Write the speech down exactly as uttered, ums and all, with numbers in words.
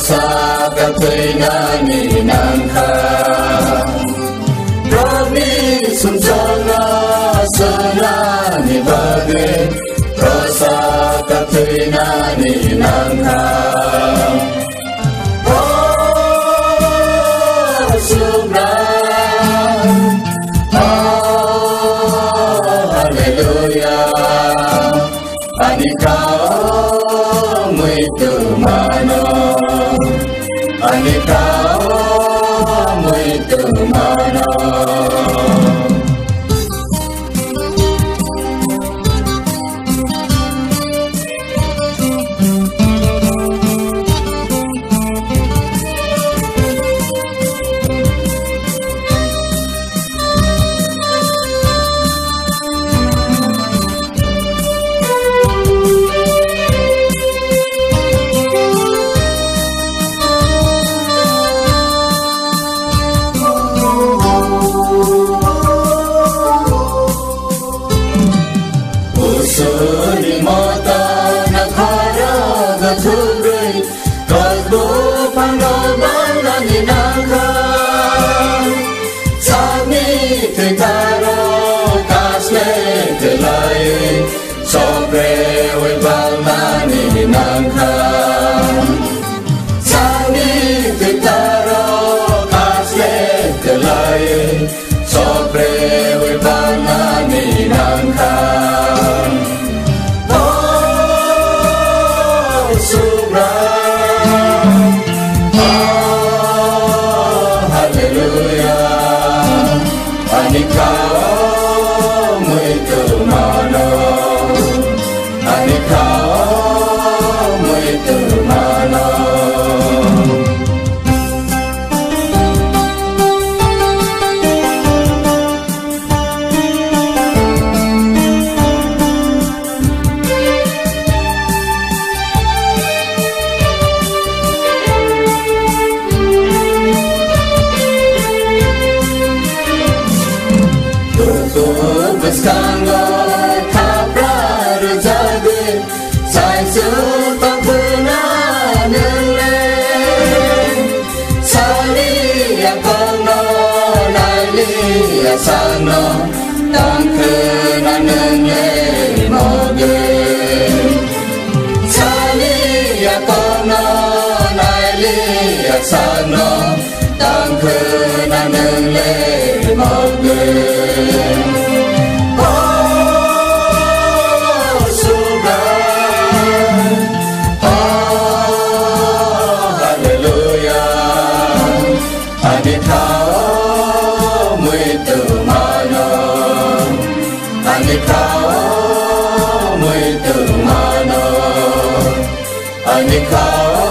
Saka thwinani nangkha. Probi sumsokno swnani bagwi Saka thwinani nangkha. O Subra, o Hallelujah. Ani kha o muitu mano, ani kha o muitu mano. Usuni mota na khara ga thugri, kasbo pano banani nangkha. Sani thitaro kasle thilai, sopre wi balmani nangkha. Sani thitaro kasle thilai, sopre wi balmani nangkha. O Subra, o Hallelujah. Ani kha o muitu mano, ani kha o muitu mano. Bwskango thapra rwjagwi, saisuk tongphuna nwngle. Saliya kokno nailiya sakno, tongphuna nwngle mogwi. Saliya kokno nailiya sakno, tongphuna nwngle mogwi. O Subra, o Hallelujah. Ani kha o muitu mano, ani kha o muitu mano, ani kha o